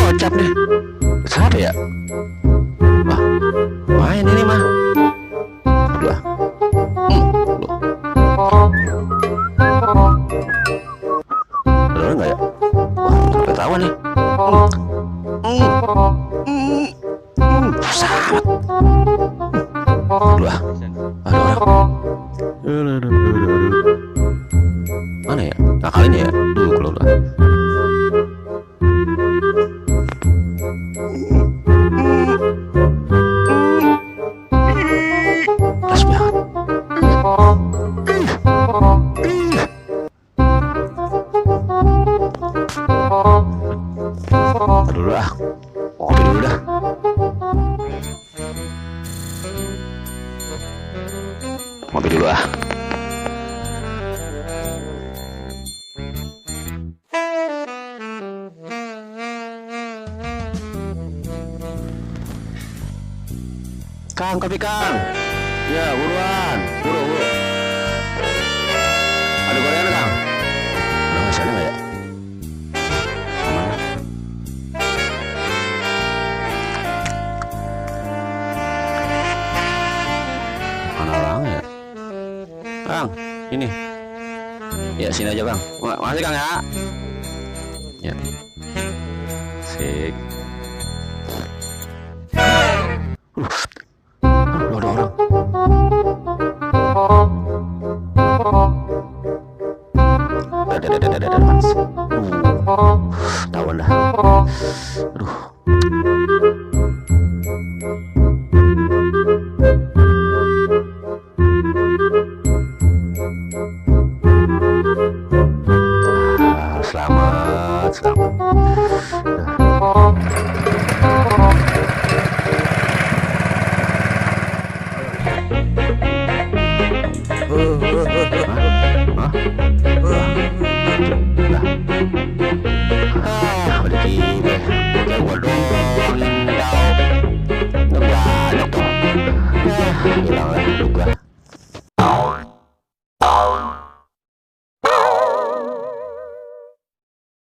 Gocap deh. Siapa ya? Wah, main ini mah. Udah. Loh. Ada nggak ya? Wah, ketahuan nih. Susah amat. Udah. Ada orang. Mana ya? Nah, kali ini ya. Kalau udah. Das banget. Aduh lah. Kopi dulu dah. Kopi dulu ah. Kang, kopi Kang. Ya, buruan. Buru. Ada gorengan Kang? Ada nggak sana nggak ya? Mana? Mana orang ya? Kang, ini. Ya, sini aja Bang. Makasih Kang ya. Ya. Sik. Ada orang. Ada Mas. Tawan dah. Aduh. Selamat.